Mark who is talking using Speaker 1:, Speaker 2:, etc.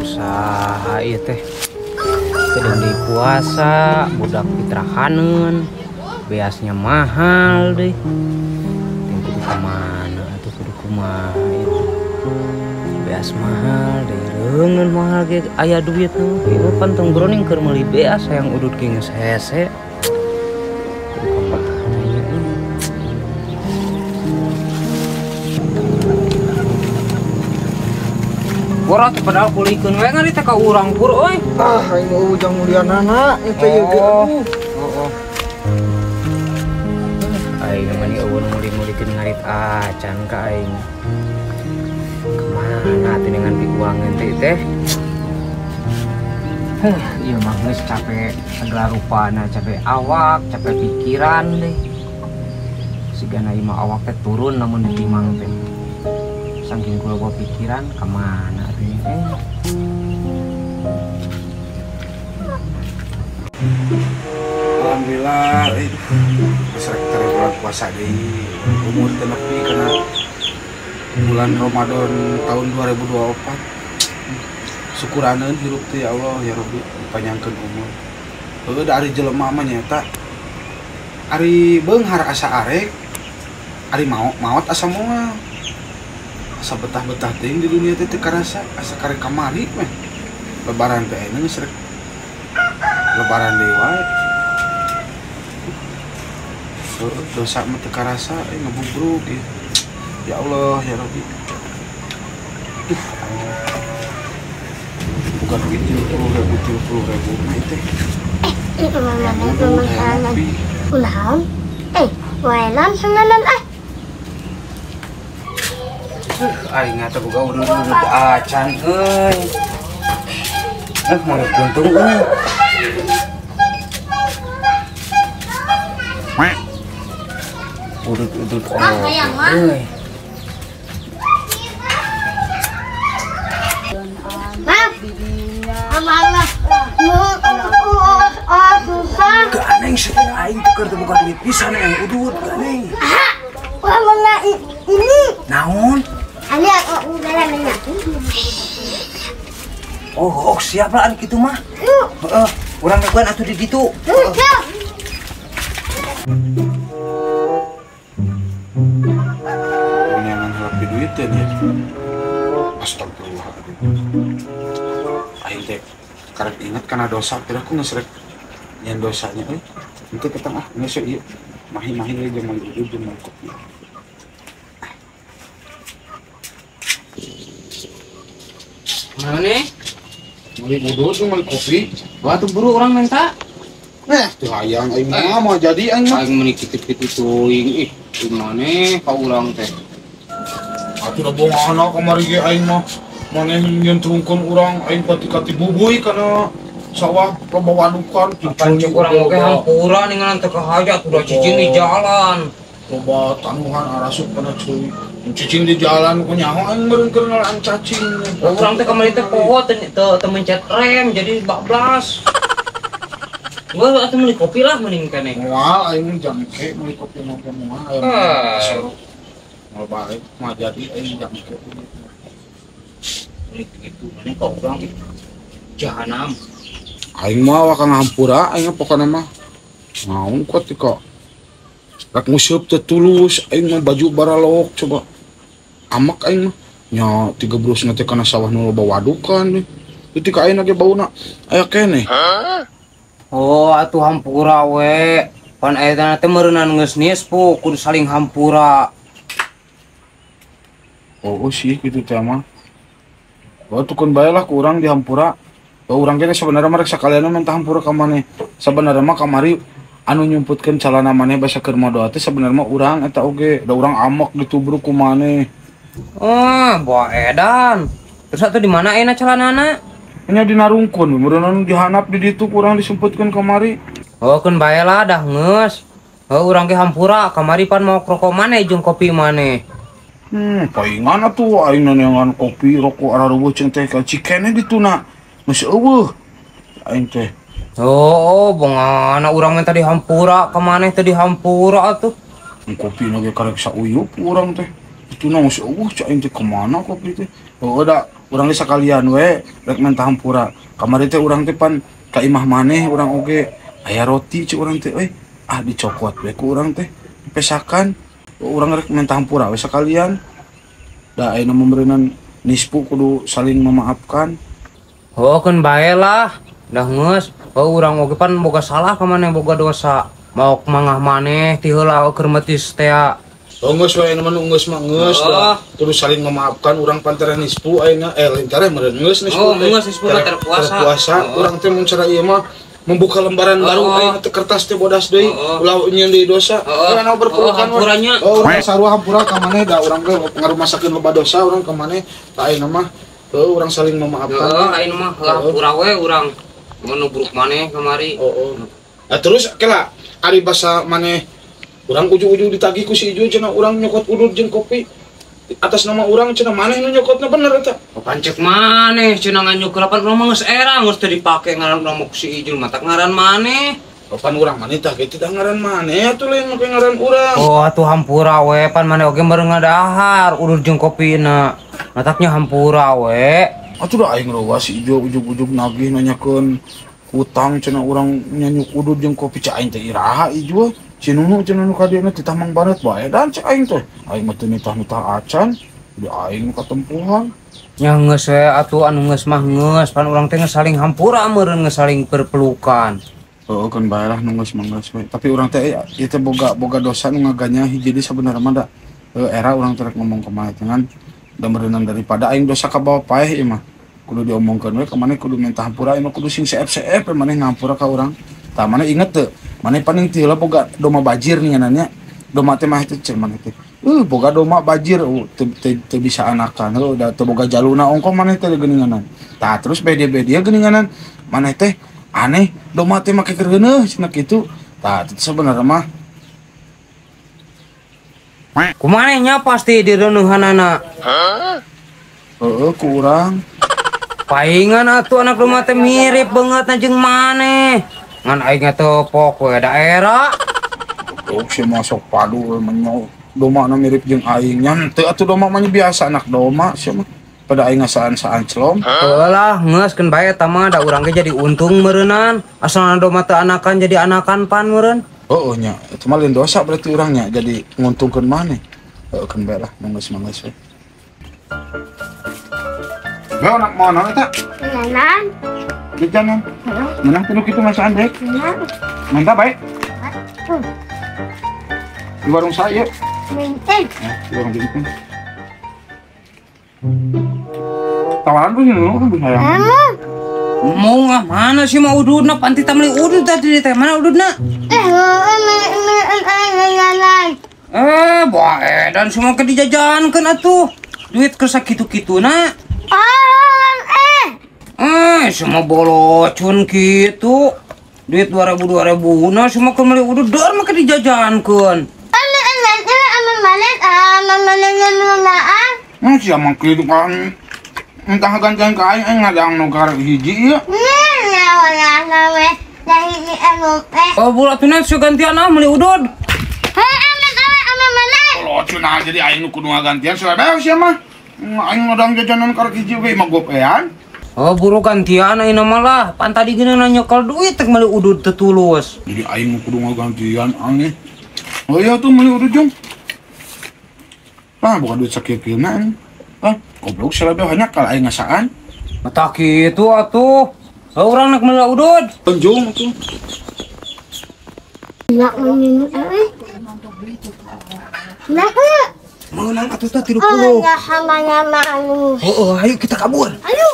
Speaker 1: Usaha ieu teh sedang di puasa budak fitrahaneun beasnya mahal deh ting kudu kamana atuh kudu kumaha itu beas mahal deh reungeun mahal ge aya duit nu ieu pan tong groning keur meuli beas hayang udud ge geus hese kudu kumaha ieu. Pura teh padahal kulikeun we ngari teh ka urang pur euy.
Speaker 2: Ah, aing mah ujang mulianana eta ieu ge.
Speaker 1: Heeh. Aing mah ni eueun muli-mulikeun ngarit acan ka aing. Kemana atuh dengan piuangeun teh teh? Heuh, ieu mah geus capek segala rupana, capek awak, capek pikiran deh. Sigana ieu mah awak teh turun namun ditimang teh. Saking kula bawa pikiran kemana atuh eh.
Speaker 3: Alhamdulillah geus rek bulan puasa deui umur teh nepi kana bulan Ramadan tahun 2024. Syukuraneun hirup teh ya Allah ya Rabbi dipanjangkeun umur. Heueuh da ari jelema mah nyaeta ari beunghar asa arek ari maot asa moal. Asa betah-betah teuing di dunia teh teu karasa asa karek kamari meh lebaran teh ayeuna geus rek lebaran deui wae. Dosa mah teu karasa ngebubruk ieu. Ya Allah ya Rabbi. Duh bukan duit 30.000 30.000 mah teh.
Speaker 1: Aing atuh boga udud-udud acan euy. Mau kuntung euy. Udud-udud euy.
Speaker 3: Ganeng sebenarnya aing tuker teu boga duit pisan yang udud ganeng.
Speaker 4: Ini.
Speaker 3: Naon?
Speaker 1: Oh, siap lah kitu mah. Heeh, urang neguan atuh di ditu.
Speaker 3: Neangan heula duit teh nya. Astagfirullahaladzim. Aing teh karek inget kana dosa teh aku geus rek nyen dosanya euy. Henteu ketang ah geus ieu. Mahi-mahi we jeung meuli udud jeung meuli kopi.
Speaker 1: Mana nih?
Speaker 3: Meuli udud jeung meuli kopi.
Speaker 1: Wah tuh buru orang minta.
Speaker 3: Teu hayang aing mah moal jadi aing mah.
Speaker 1: Aing meuni kitu-kitu teuing ih, gimana ka urang teh.
Speaker 3: Atuh da bongana kamari ge aing mah. Maneh nyentrungkeun urang aing pati-kati bubuy kana sawah loba wadukan.
Speaker 1: Pancuk urang oge hampura ningalan teu kahaja atuh da cicing di jalan.
Speaker 3: Loba tanuhan arasup kana ceuy. Cicing di jalan ku nyaho aing meureun keur ngalaan cacing.
Speaker 1: Urang teh kamari teh poho teu mencet rem jadi bablas. Gua atuh meuli kopi lah mending keneh.
Speaker 3: Moal aing jangke meuli kopi mah moal aing. Moal balik mah jadi aing jangke.
Speaker 1: Meuli kitu maneh ka urang jahanam.
Speaker 3: Aing mah wakang hampura aing pokona mah. Naon kuat teh ka. Rek nguseup teu tulus aing mah baju baralok coba. Amak aing mah nya tiga brus teh kana sawah nu loba wadukan. Itu ka aing ge bauna aya keneh.
Speaker 1: Oh atuh hampura we. Pan eta teh meureunan geus nispu kudu saling hampura.
Speaker 3: Oh sih kitu teh mah. Oh tukun bae lah ku urang di hampura. Oh urang ge sebenarnya mah rek sakalian mah hampura ka maneh. Sebenarnya mah kamari anu nyumputkeun calana maneh basa keur modoa teh sebenarnya mah urang eta oge. Da urang amek ditubruk ku maneh.
Speaker 1: Oh, bawa edan. Terus atuh di mana enak celanana?
Speaker 3: Nya dinarungkeun, meureunna dihanap di ditu kurang disumputkeun kamari.
Speaker 1: Oh, keun bae lah dah geus. Heuh urang ge hampura kamari pan mau rokok maneh jeung kopi maneh.
Speaker 3: Paingan atuh aing neangan kopi rokok ararubuh jeung teh cikene dituna. Geus eueuh. Aing teh.
Speaker 1: Oh, bongana urang mah tadi hampura ka maneh teh dihampura atuh.
Speaker 3: Kopi na ge karek sauyup urang teh. Dituna geus eueuh cai aing teh kemana kopi teh. Heueuh da urang ge sakalian we rek minta hampura. Kamari teh urang teh pan ka imah maneh urang oge aya roti cek urang teh euy. Ah dicokot we ku urang teh dipesakan urang rek minta hampura we sakalian. Da ayeuna meureunan nispu kudu saling memaafkan.
Speaker 1: Heuh keun bae lah. Dah geus. Heuh urang oge pan boga salah ka maneh boga dosa. Maok mangah maneh ti heula keur metis teh.
Speaker 3: Oh geus we ayeuna mah nu geus mah geus da. Kudu saling memaafkan urang pan tereh nispu ayeuna lain tereh meureun geus nispu.
Speaker 1: Oh geus nispu mah tereh puasa.
Speaker 3: Puasa urang teh mun cara ieu mah membuka lembaran baru ayeuna teh kertas teh bodas deui ulah nyieun deui dosa. Urang berpelukan
Speaker 1: hampuranya.
Speaker 3: Oh urang sarua hampura ka maneh da urang ge ngarumasakeun loba dosa urang ka maneh ta ayeuna mah heuh urang saling memaafkan.
Speaker 1: Heuh ayeuna mah hampura we urang mun buruk maneh kamari.
Speaker 3: Heeh. Nah terus kela ari basa maneh urang ujug-ujug ditagih ku si Ijo cenah urang nyokot udud jeung kopi atas nama urang cenah maneh nu nyokotna bener eta.
Speaker 1: Pan cek maneh cenah nganyuk pan urang mah geus era geus teu dipake ngaran urang mah ku si Ijul matak ngaran maneh.
Speaker 3: Pan urang maneh tah kitu tah ngaran maneh atuh lain make ngaran urang.
Speaker 1: Oh atuh hampura we pan maneh oge meureun ngadahar udud jeung kopina. Mataknya hampura we.
Speaker 3: Atuh da aing reuas si Ijo ujug-ujug nagih nanyakeun hutang cenah urang nyanyuk udud jeung kopi cai aing teh iraha Ijo. Si Nunu cenah nu ka dieu teh tamang baret bae dan cek aing teh. Aing mah teu nitah-nitah acan, di aing nu katempuhan.
Speaker 1: Nya geus we atuh anu geus mah geus pan urang teh geus saling hampura meureun geus saling berpelukan.
Speaker 3: Heuh keun bae lah nu geus mah geus we. Tapi urang teh ieu teh boga dosa nu ngaganya hiji deui sabenerna mah da era urang teh rek ngomong ka maneh teh ngan da meureunnan daripada aing dosa kabawa paeh ieu mah. Kudu diomongkeun we ka maneh kudu minta hampura ieu mah kudu sing seep-seep maneh ngampura ka urang. Tah maneh inget teu? Maneh paling ti heula boga doma bajir nih nanya. Doma teh mah teh cek maneh teh. Boga doma bajir teu bisa anakan. Heuh da teu boga jaluna ongkoh maneh teh geuninganan. Tah terus bede-bede geuninganan. Maneh teh aneh doma teh make keur geuneuh cenah kitu. Tah sebenarnya mah
Speaker 1: kumaneh nya pasti direuneuhanana.
Speaker 3: Heuh ku urang.
Speaker 1: Paingan atuh anak doma teh mirip banget jeung maneh. Ngan aing teh pok we daerah.
Speaker 3: Goblok si masuk padu we menyo. Doma na mirip jeung aing nya teu atuh doma mah biasa anak doma sia mah. Pada aing ngasaan-saan celom.
Speaker 1: Heuh lah geus keun bae eta mah da urang ge jadi untung meureunnan. Asalna doma teu anakan jadi anakan pan meureun.
Speaker 3: Heueuh nya, eta mah lain dosa berarti urang nya jadi nguntungkeun maneh. Heueuh keun bae lah geus mah geus we. Bae anak mana eta?
Speaker 4: Menang.
Speaker 3: Jajanan. Menang teu kitu masaan dek.
Speaker 4: Menang.
Speaker 3: Mantap bae. Di warung saya.
Speaker 4: Minting.
Speaker 3: Di warung Binting. Tawaran tuh sih kan sayang.
Speaker 1: Mau ah mana sih mau ududna panti tamli udud tadi teh mana ududna? Bae dan semua ke dijajankeun atuh. Duit keur sakitu-kituna. Semua bolocun kitu. Duit 2000 2000 na semua keur meuli udud deur mah ke dijajankeun.
Speaker 3: Sia mah kitu kan. Entah gantian ka aing aing ngadang nu karek hiji ieu.
Speaker 1: Oh, bulat tuh sia gantian ah meuli udud.
Speaker 3: Bolocun ah jadi aing nu kudu ngagantian sia sia mah. Aing ngadang jajanan karek hiji we mah gopean.
Speaker 1: Oh, buru gantian ayeuna mah lah. Pan tadi geuneun nyekel duit teh meuli udud teu tulus.
Speaker 3: Jadi aing kudu ngagantian aneh. Oh iya tuh meuli udud jung. Ah, bukan duit sakieu-kieuna aneh. Ah, goblok sia lebih banyak kalau aing ngasaan.
Speaker 1: Mata kitu atuh. Urang nak meuli udud.
Speaker 3: Penjung atuh.
Speaker 4: Nak minum euy. Nah.
Speaker 1: Menang atuh teh 30.
Speaker 4: Oh, ya sama-sama.
Speaker 1: Oh, ayo kita kabur.
Speaker 4: Ayo.